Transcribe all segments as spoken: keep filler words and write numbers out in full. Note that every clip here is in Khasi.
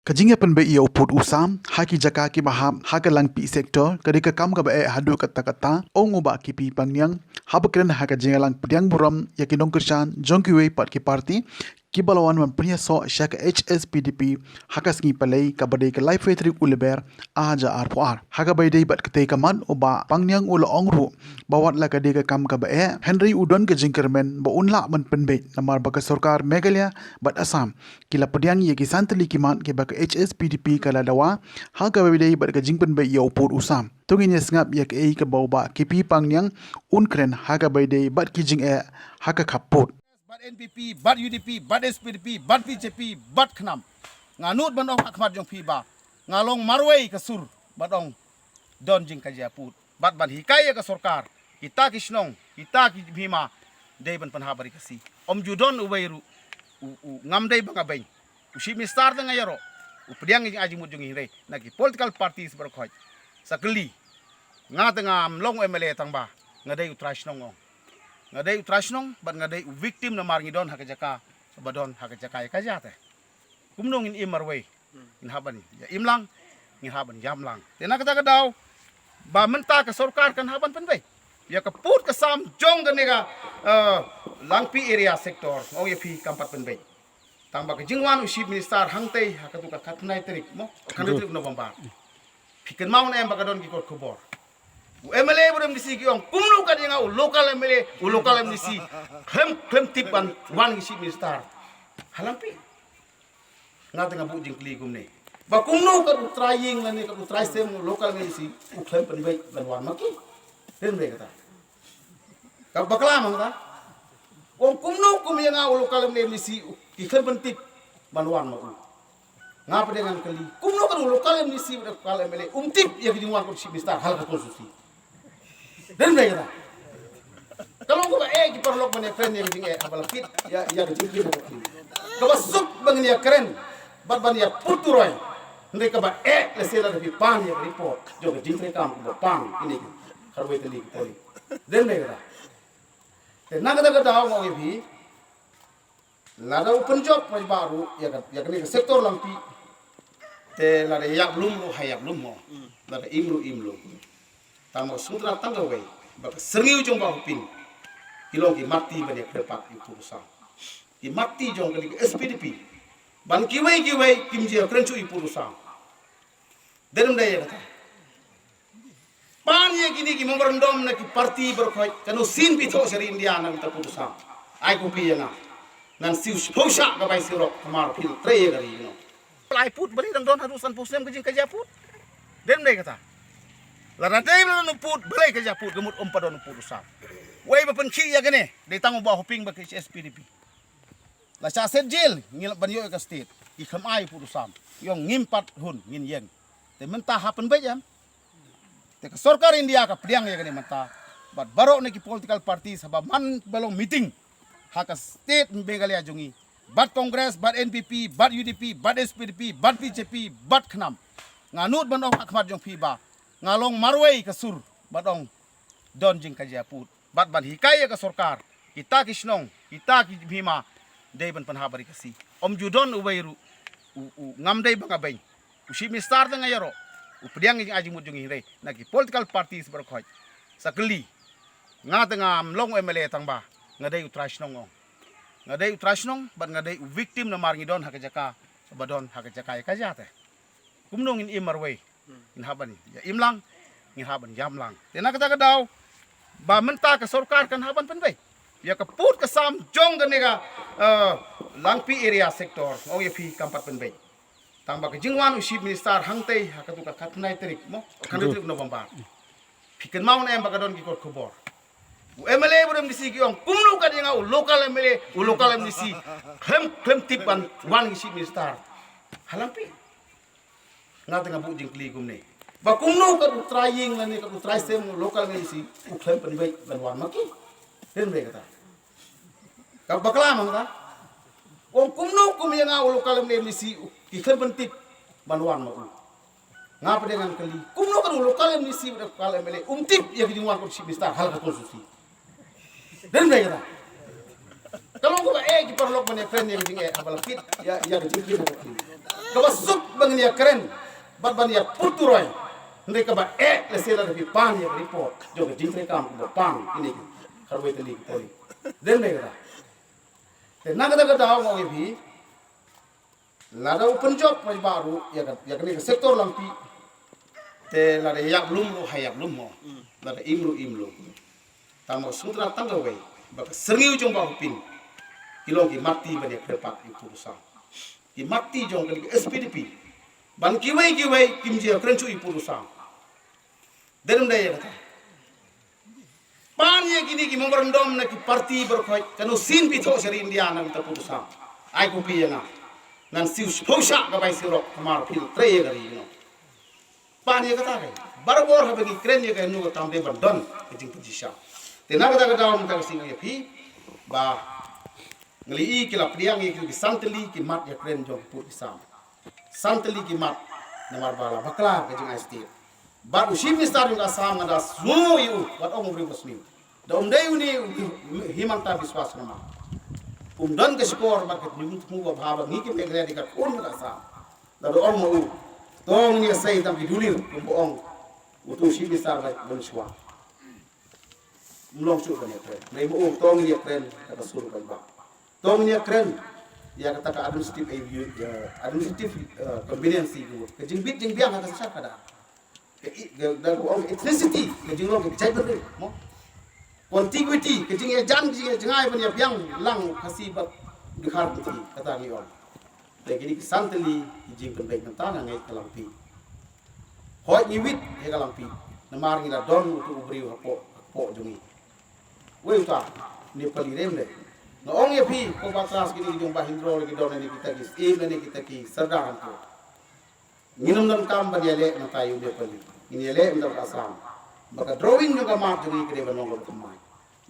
Ka jingïapynbeit ïa u pud u sam ha ki jaka kiba hap ha ka Langpih sector ka dei ka kam kaba eh haduh katta katta, ong u Bah K P Pangniang haba kren ha ka jingïalang pdiang burom ïa ki nongkyrshan jong kiwei pat ki parti kiba la wan ban pynïasoh sha ka H S P D P ha ka sngi Palei kaba dei ka laiphew tarik u Lber ar hajar arphew ar. Ha kaba ïadei bad katei ka mat u Bah Pangniang u la ong ruh ba wat la ka dei ka kam kaba eh, hynrei u don ka jingkyrmen ba un lah ban pynbeit namar ba ka sorkar Meghalaya bad Assam ki la pdiang ïa ki san tylli ki mat kiba ka H S P D P ka la dawa ha kaba ïadei bad ka jingpynbeit ïa u pud u sam. To ngin ïa sngap ïa kaei kaba u Bah K P Pangniang un kren ha kaba ïadei bad ki jingeh ha ka khap pud. Bad N P P, bad U D P, bad S P D P, bad B J P, bad KHNAM. Nga nud ban ong ha khmat jong phi ba nga long marwei ka sur ban ong don jingkajia pud bad ban hikai ïa ka sorkar, kita ki shnong, kita ki hima, dei ban pynhap bad ri Khasi. Ym ju don uwei ruh u, u ngam dei ba nga beiñ. U Chief Minister te nga ïaroh, u pdiang ïa ka jingmut jong ngi, hynrei na ki political parties baroh khoit sa kylli. Nga te ngam long M L A tang ba nga dei u trai shnong, ong. Nga dei u trai shnong bad nga dei u victim namar ngi don ha ka jaka ba don ha ka jaka ïa ka jaka te. Kumno ngin im marwei? Ngin hap ban ïa im lang, ngin hap ban ïam lang. Te na kata ka daw ba mynta ka sorkar kan hap ban pynbeit ïa ka pud ka sam jong kane ka, eh, Langpih area sector, ong ïa phi kam pat pynbeit. Tang ba ka jingwan u Chief Minister hangtei ha katu ka khatkhyndai tarik mo, khatkhyndai tarik November. Phi kynmaw ne em ba ka don ki kot khubor, u M L A bad M D C ki ong kumno ka dei nga u local M L A, u local M D C khlem, khlem tip ban wan ki Chief Minister ha Langpih. Nga te nga buh jingkylli kumne ba kumno ka u trai ïing lane ka u trai sem, u local M D C u khlem pynbeit ban wan ma ki. Pynbeit kata. Ka bakla ma kata. Ong kumno kum ïa nga u local M D C ki khlem pyntip ban wan ma u. Nga pat ngan kylli kumno ka u local M D C bad u local M L A um tip ïa ka jingwan ka u Chief Minister ha la ka constituency. Pynbeit kata. Ka long kaba eh ki paralok ban ïa kren ïa ka jingeh haba la kit ïa, ïa ka jingkit. Kaba suk ba ngin ïa kren bad ban ïa put turoi. Hynrei kaba eh lehse lada phi pan ïa ka report jong ka jingtrei kam kaba pan ine ki kharwei tylli ki poli. Pynbeit kata. Te na kata ka daw nga ong ïa phi, lada u pynjop paidbah ruh ïa ka, ïa kane ka sector Langpih, te lada ïap lum ruh ha ïap lum mo, lada im ruh im lum. Tang ba sngewtynnat tang kawei ba ka syrngiew jong Bah Hoping ki long ki matti ban ïa kyrpad ïa u pud u sam. Ki matti jong kane ka S P D P ban kiwei kiwei kim ju ïa kren shuh ïa u pud u sam. Dei ne ym dei ïa kata? Pan ïa kine ki memorandum na ki party baroh khoit, kano sien phi thoh sha ri India na ka bynta pud u sam? Ai copy ïa nga. Ngan siew shiphew shah ka bai siewrok, kumar phi trei ïa ka ri, you know. Lai pud balei dang don haduh sanphew snem ka jingkajia pud? Dei ne ym dei kata? Lada dei balei don pud, balei kajia pud, ka mut ym pat don pud u sam. Wei ba pynkhih ïa kane dei tang u Bah Hoping bad ka H S P D P. La shah set jel ngi lah ban ïoh ïa ka state. Ki khlem ai pud u sam. Ïong ngim pat hun ngin ïeng. Te mynta ha pynbeit em. Te ka sorkar India ka pdiang ïa kane mynta. Bad baroh ne ki political parties haba man ba long meeting ha ka state Meghalaya jong ngi, bad Congress, bad N P P, bad U D P, bad S P D P, bad B J P, bad KHNAM, nga nud ban ong ha khmat jong phi ba nga long marwei ka sur ban ong don jingkajia pud bad ban hikai ïa ka sorkar, kita ki shnong, kita ki hima, dei ban pynhap bad ri Khasi. Ym ju don uwei ruh u, u ngam dei ba nga beiñ. U Chief Minister te nga ïaroh, u pdiang ïa ka jingmut jong ngi, hynrei na ki political parties baroh khoit sa kylli. Nga te ngam long M L A tang ba nga dei u trai shnong, ong. Nga dei u trai shnong bad nga dei u victim namar ngi don ha ka jaka ba don ha ka jaka ïa ka jaka te. Kumno ngin im marwei? Ngin hap ban ïa im lang, ngin hap ban ïam lang. Te na kata ka daw ba mynta ka sorkar kan hap ban pynbeit ïa ka pud ka sam jong kane ka, eh, Langpih area sector, ong ïa phi kam pat pynbeit. Tang ba ka jingwan u Chief Minister hangtei ha katu ka khatkhyndai tarik mo, khatkhyndai tarik November. Phi kynmaw ne em ba ka don ki kot khubor, u M L A bad M D C ki ong kumno ka dei nga u local M L A, u local M D C khlem, khlem tip ban wan ki Chief Minister ha Langpih. Nga te nga buh jingkylli kumne ba kumno ka u trai ïing lane ka u trai sem, u local M D C u khlem pynbeit ban wan ma ki. Pynbeit kata. Ka bakla ma kata. Ong kumno kum ïa nga u local M D C ki khlem pyntip ban wan ma u. Nga pat ngan kylli kumno ka u local M D C bad u local M L A um tip ïa ka jingwan ka u Chief Minister ha la ka constituency. Dei ne ym dei kata? Ka long kaba eh ki paralok ban ïa kren ïa ka jingeh haba la kit ïa, ïa ka jingkit. Kaba suk ba ngin ïa kren bad ban ïa put turoi. Hynrei kaba eh lehse lada phi pan ïa ka report jong ka jingtrei kam kaba pan ine ki kharwei tylli ki pori. Dei ne em kata? Te na kata ka daw nga ong ïa phi, lada u pynjop paidbah ruh ïa ka, ïa kane ka sektor lampi, te lada ïap lum ruh ha ïap lum mo, lada im ruh im lum. Tang ba sngewtynnat tang kawei ba ka syrngiew jong Bah Hoping ki long ki mat ti ban ïa kyrpad ïa u pud u sam. Ki mat ti jong kane ka S P D P. Ban kiwei kiwei kim ju ïa kren shuh ïa u pud u sam. Dei ne em dei ïa kata? Pan ïa kine ki memorandum na ki parti baroh khoit, kano sien phi thoh sha ri India na ka bynta pud u sam? Ai copy ïa nga. Ngan siew shiphew shah ka bai sirok, kumar phi trei ïa ka ri, you know. Pan ïa kata re. Barabor haba ngi kren ïa kano ka kam dei ban don ka jingpynshai. Te na kata ka daw mynta ka sngi ïa phi ba ngi la ïohi ki la pdiang ïa ki san tylli ki mat ïa kren jong ki pud ki sam. San tylli ki mat namar ba la bakla ka jingai state. Bad u Chief Minister jong ka Assam nga da sngew ïa u, wat ong u briew ba sniew. Da um dei une u Himanta Biswa Sarma. Um don ka shkor bad ka jingthmu ba bha ba ngi ki Meghalaya dei ka khun ka Assam. Da da ong ma u, to ngin ïa sei tang ki dulir, kumba ong utu u Chief Minister ba mynshuwa. Um long shuh ban ïa kren. Hynrei ma u, to ngin ïa kren da ka sur paidbah. To ngin ïa kren ïa kata ka administrative, eh, administrative, eh, conveniency, ka jingbit jingbiang ha ka synshar khadar. Ka i-, ka, da ka ong ethnicity, ka jinglong ka jaitbynriew, mo. Contiguity, ka jingïajan, ka jingïajngai ban ïabiang lang Khasi bad Dkhar, kata ngi ong. Te kine ki san tylli ki jingpynbeit mynta nga ngeit ka Langpih. Hooid ngi wit ïa ka Langpih, namar ngi la don utu u briew hapoh, hapoh jong ngi. Wei uta, Nepali re em dei? Nga ong ïa phi, ko Bah Tras, kine ki jong Bah Hindro, ki don lane kita ki syiem lane kita ki sardar hangto. Ngin ym donkam ban ïaleh mynta ïa u Nepali. Ngin ïaleh mynta bad Assam. Ba ka drawing jong ka map jong ngi ka dei ban long kaba thymmai.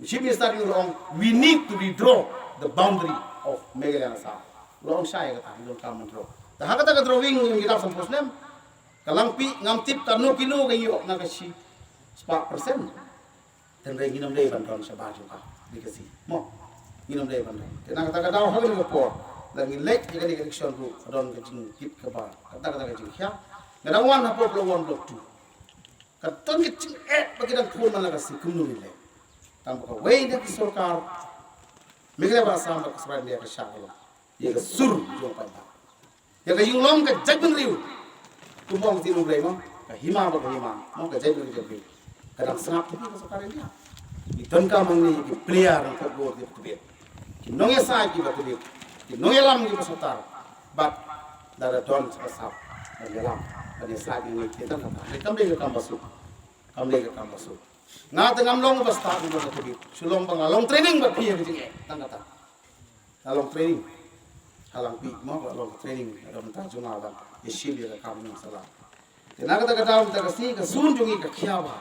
U Chief Minister u la ong, we need to redraw the boundary of Meghalaya and Assam. U la ong shai kata, ngin ym donkam ban draw. Te ha kata ka drawing ngi dap san phew snem. Ka Langpih ngam tip kano kino ka ïoh na ka shi spah percent. Hynrei ngin ym dei ban don shabar jong ka legacy. Mo, ngin ym dei ban don. Te na kata ka daw ha kane ka por, lada ngin leit ïa kane ka election ruh ka don ka jingkit kaba, kata kata ka jingkhia. Nga dang wan hapoh Block One, Block Two. Ka don ka jingeh ba ki dang khun man la ka sngi kumno ngin leh. Tang ba kawei na ki sorkar Meghalaya bad Assam bad ka sorkar India ka shah ka long ïa ka sur jong paidbah. Ïa ka jinglong ka jaitbynriew. Kumba ong ktien U Blei mo, ka hima bad ka hima, mo, ka jaitbynriew ka jaitbynriew. Ka dang sngap kti ka sorkar India. Ki donkam hangne ki player nangkop ruh kiba tbit. Ki nongïasaid kiba tbit. Ki nongïalam kiba sngewtynnat. Bad lada don sa ka sap ban ïalam ban ïasaid ngi, ki tang kata. Kam dei ka kam ba suk. Kam dei ka kam ba suk. Nga te ngam long ba stad, ngam long ba tbit. Shu long ba nga long training bad phi ha ka jingeh, tang kata. Nga long training ha Langpih mo, nga long training ha ka bynta jong nga ban ïashim ïa ka kam nongsalan. Te na kata ka daw mynta ka sngi ka sur jong ngi ka khia bha.